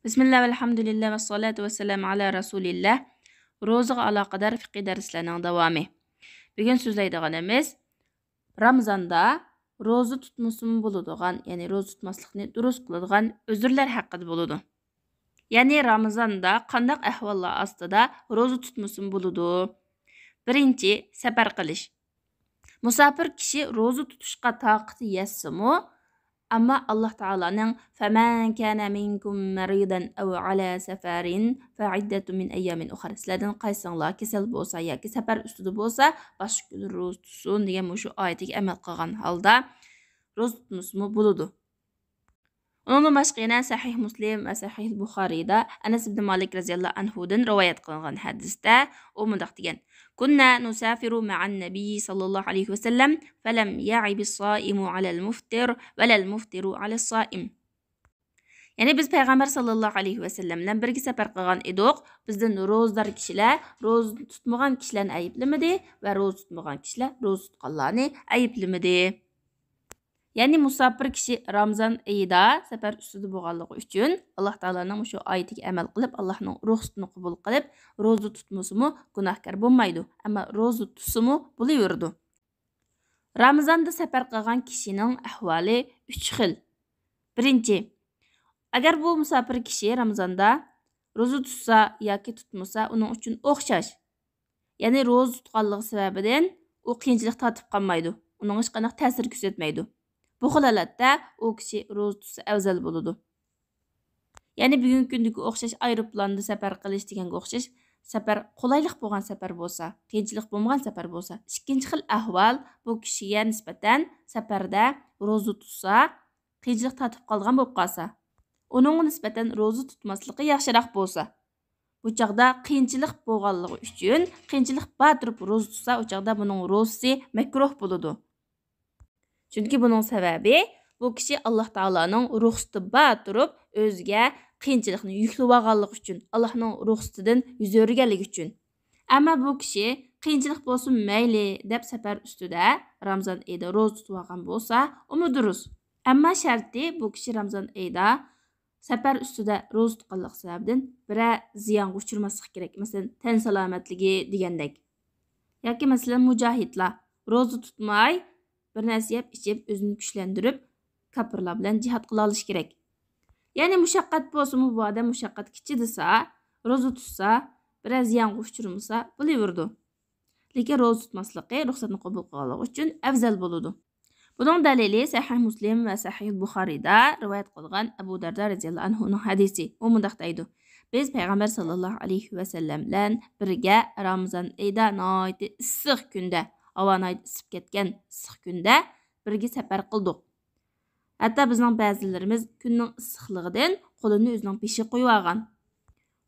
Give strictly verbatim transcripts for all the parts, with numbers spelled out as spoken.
بىسمىللا، ۋەلھەمدۇلىللا، ۋەسسالاتۇ ۋەسسالامۇ ئالا رەسۇلىللا. روزىغا ئالاقىدار فىقھىي دەرسلەرنىڭ داۋامى. بۈگۈن سۆزلەيدىغىنىمىز رامىزاندا روزا تۇتمىسىمۇ بولىدىغان، يەنى روزا تۇتماسلىقنى دۇرۇس قىلىدىغان ئۆزۈرلەر ھەققىدە بولىدۇ. يەنى رامىزاندا قانداق ئەھۋاللار ئاستىدا روزا تۇتمىسىمۇ بولىدۇ؟ بىرىنچى، سەپەر قىلىش. مۇساپىر كىشى روزا تۇتۇشقا تاقىتى يەتسىمۇ، ئەمما ئاللا تائالانىڭ فەمەن كانە مىنكۇم مەرىدەن ئەۋ ئەلا سەفەرىن فەئىددەتۇ مىن ئەييامىن ئۇخەر، سىلەردىن قايسىڭلار كېسەل بولسا ياكى سەپەر ئۈستىدە بولسا، باشقا كۈنلىرى روزا تۇتسۇن دېگەن مۇشۇ ئايىتىگە ئەمەل قىلغان ھالدا روزا تۇتمىسىمۇ بولىدۇ. ئۇنىڭدىن باشقا يەنە سەھىھ مۇسلىم ۋە سەھىھ بۇخارىيدا ئەنەس ئىبن مالىك رەزىياللاھۇ ئەنھۇدىن رىۋايەت قىلىنغان ھەدىستە ئۇ مۇنداق دېگەن: كنا نسافر مع النبي صلى الله عليه وسلم فلم يعب الصائم على المفطر ولا المفطر على الصائم. يەنى بىز پەيغەمبەر ساللاللاھۇ ئەلەيھى ۋەسەللەم بىلەن بىرگە سەپەر قىلغان ئىدۇق. بىزدىن روزىدار كىشىلەر روزا تۇتمىغان كىشىلەرنى ئەيىبلىمىدى ۋە روزا تۇتمىغان كىشىلەر روزا تۇتقانلارنى ئەيىبلىمىدى. يەنى مۇساپىر كىشى رامىزان ئېيىدا سەپەر ئۈستىدە بولغانلىقى ئۈچۈن، ئاللا تائالانىڭ مۇشۇ ئايىتىگە ئەمەل قىلىپ، ئاللانىڭ رۇخسىتىنى قوبۇل قىلىپ، روزا تۇتمىسىمۇ گۇناھكار بولمايدۇ، ئەمما روزا تۇتسىمۇ بولۇۋېرىدۇ. رامىزاندا سەپەر قىلغان كىشىنىڭ ئەھۋالى ئۈچ خىل. بىرىنچى، ئەگەر بۇ مۇساپىر كىشى رامىزاندا روزا تۇتسا ياكى تۇتمىسا، ئۇنىڭ ئۈچۈن ئوخشاش. يەنى روزا تۇتقانلىقى سەۋەبىدىن ئۇ قىيىنچىلىق تارتىپ قالمايدۇ. ئۇنىڭغا ھېچقانداق تەسىر كۆرسەتمەيدۇ. بۇ خىل ھالەتتە ئۇ كىشى روزا تۇتسا ئەۋزەل بولىدۇ. يەنى بۈگۈنكى كۈندىكى ئوخشاش ئايروپىلاندا سەپەر قىلىش دېگەنگە ئوخشاش، سەپەر قولايلىق بولغان سەپەر بولسا، قىيىنچىلىق بولمىغان سەپەر بولسا. ئىككىنچى خىل ئەھۋال، بۇ كىشىگە نىسبەتەن سەپەردە روزا تۇتسا، قىيىنچىلىق تارتىپ قالىدىغان بولۇپ قالسا، ئۇنىڭغا نىسبەتەن روزا تۇتماسلىقى ياخشىراق بولسا. بۇ چاغدا قىيىنچىلىق بولغانلىقى ئۈچۈن، قىيىنچىلىق بار تۇرۇپ روزا تۇتسا، ئۇ چاغدا بۇنىڭ روزىسى مەكرۇھ بولىدۇ. چۈنكى بۇنىڭ سەۋەبى، بۇ كىشى ئاللا تائالانىڭ رۇخسىتى بار تۇرۇپ، ئۆزىگە قىيىنچىلىقنى يۈكلىۋالغانلىقى ئۈچۈن، ئاللانىڭ رۇخسىتىدىن يۈز ئۆرۈگەنلىكى ئۈچۈن. ئەمما بۇ كىشى قىيىنچىلىق بولسۇن مەيلى دەپ سەپەر ئۈستىدە رامىزان ئېيىدا روزا تۇتۇۋالغان بولسا، ئۇمۇ دۇرۇس. ئەمما شەرتى، بۇ كىشى رامىزان ئېيىدا سەپەر ئۈستىدە روزا تۇتقانلىقى سەۋەبىدىن بىرەر زىيانغا ئۇچرىماسلىقى كېرەك. مەسىلەن، تەن سالامەتلىكى دېگەندەك. ياكى مەسىلەن، مۇجاھىدلار روزا تۇتماي، بىر نەرسە يەپ ئىچىپ، ئۆزىنى كۈچلەندۈرۈپ، كاپىرلار بىلەن جىھاد قىلالىشى كېرەك. يەنى مۇشەققەت بولسىمۇ، بۇ ئادەم مۇشەققەتكە چىدىسا، روزا تۇتسا، بىرەر زىيانغا ئۇچرىمىسا، بولۇۋېرىدۇ. لېكىن روزا تۇتماسلىقى رۇخسەتنى قوبۇل قىلغانلىقى ئۈچۈن ئەۋزەل بولىدۇ. بۇنىڭ دەلىلى سەھىھ مۇسلىم ۋە سەھىھ بۇخارىيدا رىۋايەت قىلغان ئەبۇ دەردە رەزىياللاھۇ ئەنھۇنىڭ ھەدىسى. ئۇ مۇنداق دەيدۇ: بىز پەيغەمبەر ساللاللاھۇ ئەلەيھى ۋەسەللەم بىلەن بىرگە رامىزان ئېيىدا ناھايىتى ئىسسىق كۈندە، ھاۋا ناھايىتى ئىسسىپ كەتكەن ئىسسىق كۈندە بىرگە سەپەر قىلدۇق. ھەتتا بىزنىڭ بەزىلىرىمىز كۈننىڭ ئىسسىقلىقىدىن قولىنى ئۆزىنىڭ بېشىغا قويۇۋالغان.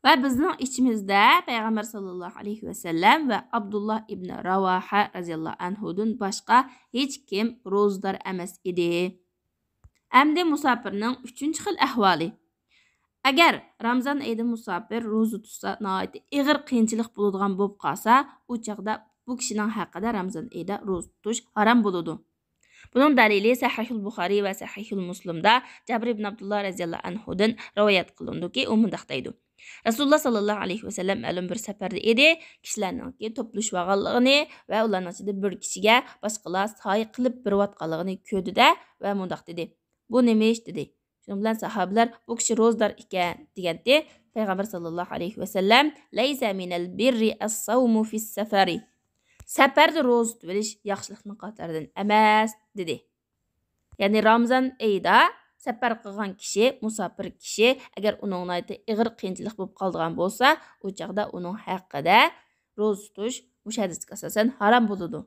ۋە بىزنىڭ ئىچىمىزدە پەيغەمبەر ساللاللاھۇ ئەلەيھى ۋەسەللەم ۋە ئابدۇللا ئىبن راۋاھە رەزىياللاھۇ ئەنھۇدىن باشقا ھېچكىم روزىدار ئەمەس ئىدى. ئەمدى مۇساپىرنىڭ ئۈچىنچى خىل ئەھۋالى. ئەگەر رامىزان ئېيىدا مۇساپىر روزا تۇتسا، ناھايىتى ئېغىر قىيىنچىلىق بولىدىغان بولۇپ قالسا، ئۇ چاغدا بۇ كىشىنىڭ ھەققىدە رامىزان ئېيىدا روزا تۇتۇش ھارام بولىدۇ. بۇنىڭ دەلىلى سەھىھۇل بۇخارىي ۋە سەھىھۇل مۇسلىمدا جابىر ئىبن ئابدۇللا رەزىياللاھۇ ئەنھۇدىن رىۋايەت قىلىنىدۇكى، ئۇ مۇنداق دەيدۇ: رەسۇلۇللا ساللاللاھۇ ئەلەيھى ۋەسەللەم مەلۇم بىر سەپەردە ئىدى، كىشىلەرنىڭكى توپلىشىۋالغانلىقىنى ۋە ئۇلارنىڭ ئىچىدە بىر كىشىگە باشقىلار سايە قىلىپ بېرىۋاتقانلىقىنى كۆردى-دە ۋە مۇنداق دېدى: بۇ نېمە ئىش؟ دېدى. شۇنىڭ بىلەن ساھابىلەر: بۇ كىشى روزىدار ئىكەن، دېگەنتى. پەيغەمبەر ساللاللاھۇ ئەلەيھى ۋەسەللەم: لەيسە مىنەل بىررى ئەسسەۋمۇ فىسسەفەرى، سەپەردە روزا تۇتۇۋېلىش ياخشىلىقنىڭ قاتارىدىن ئەمەس، دېدى. يەنى رامىزان ئېيىدا سەپەر قىلغان كىشى، مۇساپىر كىشى، ئەگەر ئۇنىڭ ناھايىتى ئېغىر قىيىنچىلىق بولۇپ قالىدىغان بولسا، ئۇ چاغدا ئۇنىڭ ھەققىدە روزا تۇتۇش مۇشۇ ھەدىسكە ئاساسەن ھارام بولىدۇ.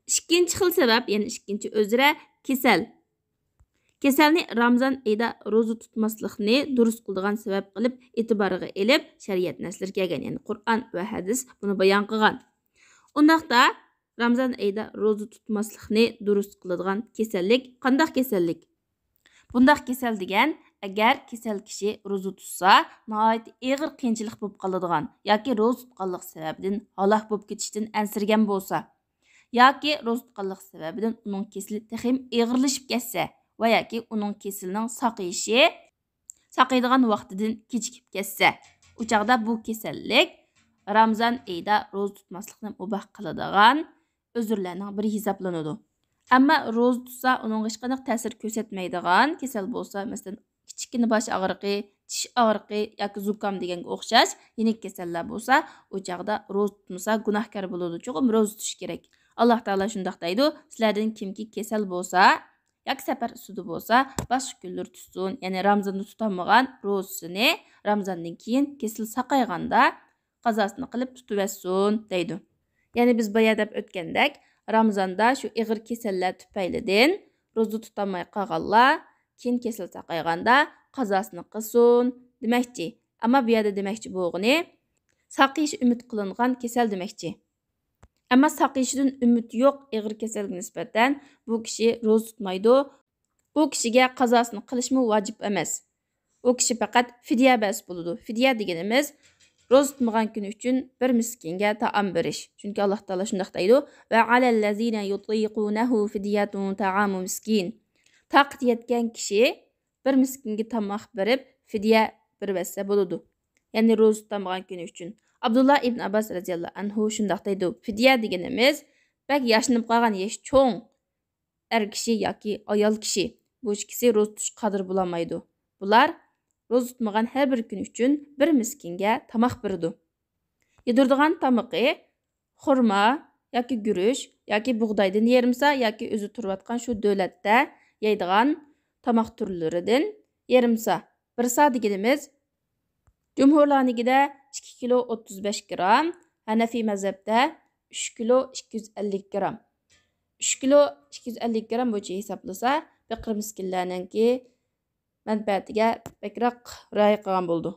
ئىككىنچى خىل سەۋەب، يەنى ئىككىنچى ئۆزرە، كېسەل. كېسەلنى رامىزان ئېيىدا روزا تۇتماسلىقنى دۇرۇس قىلىدىغان سەۋەب قىلىپ ئېتىبارغا ئېلىپ، شەرىئەت نەسلىرى كەلگەن، يەنى قۇرئان ۋە ھەدىس بۇنى بايان قىلغان. ئۇنداقتا، رامىزان ئېيىدا روزا تۇتماسلىقنى دۇرۇس قىلىدىغان كېسەللىك قانداق كېسەللىك؟ بۇنداق كېسەل دېگەن، ئەگەر كېسەل كىشى روزا تۇتسا، ناھايىتى ئېغىر قىيىنچىلىق بولۇپ قالىدىغان ياكى روزا تۇتقانلىق سەۋەبىدىن ھالاك بولۇپ كېتىشتىن ئەنسىرىگەن بولسا، ياكى روزا تۇتقانلىق سەۋەبىدىن ئۇنىڭ كېسىلى تېخىمۇ ئېغىرلىشىپ كەتسە ۋە ياكى ئۇنىڭ كېسىلىنىڭ ساقىيىشى ساقىيدىغان ۋاقتىدىن كېچىكىپ كەتسە، ئۇ چاغدا بۇ كېسەللىك رامزان ئېيىدا روزا تۇتماسلىقنى مۇباھ قىلىدىغان ئۆزۈرلەرنىڭ بىرى ھېسابلىنىدۇ. ئەمما روزا تۇتسا، ئۇنىڭغا ھېچقانداق تەسىر كۆرسەتمەيدىغان كېسەل بولسا، مەسىلەن، كىچىككىنە باش ئاغرىقى، چىش ئاغرىقى ياكى زۇكام دېگەنگە ئوخشاش يېنىك كېسەللەر بولسا، ئۇ چاغدا روزا تۇتمىسا گۇناھكار بولىدۇ. چوقۇم روزا تۇتۇش كېرەك. ئاللا تائالا شۇنداق دەيدۇ، سىلەردىن كىمكى كېسەل بولسا ياكى سەپەر ئۈستىدە بولسا، باشقا كۈنلىرى تۇتسۇن. يەنى رامزاندا تۇتالمىغان روزىسىنى رامزاندىن كېيىن كېسىلى ساقايغاندا قازاسىنى قىلىپ تۇتۇۋەتسۇن دەيدۇ. يەنى بىز بايا دەپ ئۆتكەندەك، رامزاندا شۇ ئېغىر كېسەللەر تۈپەيلىدىن روزا تۇتالماي قالغانلار كېيىن كېسىلى ساقايغاندا قازاسىنى قىلسۇن دېمەكچى. ئەمما بۇ يەردە دېمەكچى بولغىنى، ساقىيىشى ئۈمىد قىلىنغان كېسەل دېمەكچى. ئەمما ساقىيىشىدىن ئۈمىد يوق ئېغىر كېسەلگە نىسبەتەن بۇ كىشى روزا تۇتمايدۇ. ئۇ كىشىگە قازاسىنى قىلىشمۇ ۋاجىپ ئەمەس. ئۇ كىشى پەقەت فىدىيە بەرسە بولىدۇ. فىدىيە دېگىنىمىز روزا تۇتمىغان كۈنى ئۈچۈن بىر مىسكىنگە تائام بېرىش. چۈنكى ئاللا تائالا شۇنداق دەيدۇ، «وعلى الذين يطيقونه فدية طعام مسكين». تاقىتى يەتكەن كىشى بىر مىسكىنگە تاماق بېرىپ، فىدىيە بېرىۋەتسە بولىدۇ. يەنى روزا تۇتالمىغان كۈنى ئۈچۈن. ئابدۇللا ئىبن ئابباس رەزىياللاھۇ ئەنھۇ شۇنداق دەيدۇ، فىدىيە دېگىنىمىز بەك ياشىنىپ قالغان، يېشى چوڭ ئەر كىشى ياكى ئايال كىشى، بۇ ئىككىسى روزا تۇتۇشقا قادىر بولالمايدۇ. بۇلار روزا تۇتمىغان ھەر بىر كۈن ئۈچۈن بىر مىسكىنگە تاماق بېرىدۇ. يېدۈرىدىغان تامىقى خورما ياكى گۈرۈچ ياكى بۇغدايدىن يېرىم سا ياكى ئۆزى تۇرۇۋاتقان شۇ دۆلەتتە يەيدىغان تاماق تۈرلىرىدىن يېرىم سا. بىر سا دېگىنىمىز جۇمھۇرلارنىڭكىدە ئىككى كىلو ئوتتۇز بەش گرام، ھەنەفىي مەزھەپتە ئۈچ كىلو ئىككى يۈز ئەللىك گرام. ئۈچ كىلو ئىككى يۈز ئەللىك گرام بويىچە ھېسابلىسا، پېقىر مىسكىنلەرنىڭكى مەنپەئەتىگە بەكرەك رىئايە قىلغان بولىدۇ.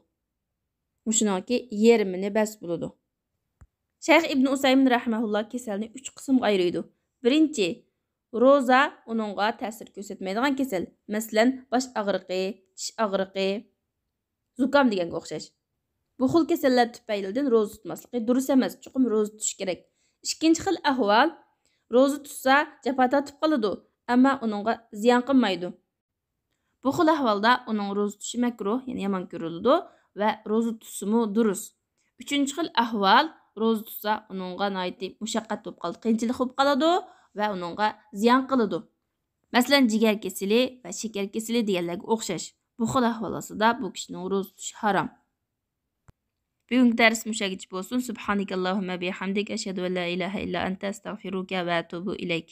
مۇشۇنىڭكى يېرىمىنى بەرسە بولىدۇ. شەيخ ئىبن ئۇسەيمىن رەھىمەھۇللا كېسەلنى ئۈچ قىسىمغا ئايرىيدۇ. بىرىنچى، روزا ئۇنىڭغا تەسىر كۆرسەتمەيدىغان كېسەل. مەسىلەن، باش ئاغرىقى، چىش ئاغرىقى، زۇكام دېگەنگە ئوخشاش. بۇ خىل كېسەللەر تۈپەيلىدىن روزا تۇتماسلىقى دۇرۇس ئەمەس، چوقۇم روزا تۇتۇش كېرەك. ئىككىنچى خىل ئەھۋال، روزا تۇتسا جاپا تارتىپ قالىدۇ، ئەمما ئۇنىڭغا زىيان قىلمايدۇ. بۇ خىل ئەھۋالدا ئۇنىڭ روزا تۇتۇشى مەكرۇھ، يەنى يامان كۆرۈلىدۇ ۋە روزا تۇتسىمۇ دۇرۇس. ئۈچىنچى خىل ئەھۋال، روزا تۇتسا ئۇنىڭغا ناھايىتى مۇشەققەت بولۇپ قالىدۇ، قىيىنچىلىق بولۇپ قالىدۇ ۋە ئۇنىڭغا زىيان قىلىدۇ. مەسىلەن، جىگەر كېسىلى ۋە شېكەر كېسىلى دېگەنلەرگە ئوخشاش. بۇ خىل ئەھۋال ئاستىدا بۇ كىشىنىڭ روزا تۇتۇشى ھارام. بۈگۈنكى دەرس مۇشۇ يەرگىچە بولسۇن. سبحانك اللهم بحمدك، أشهد أن لا إله إلا أنت، أستغفرك وأتوب إليك.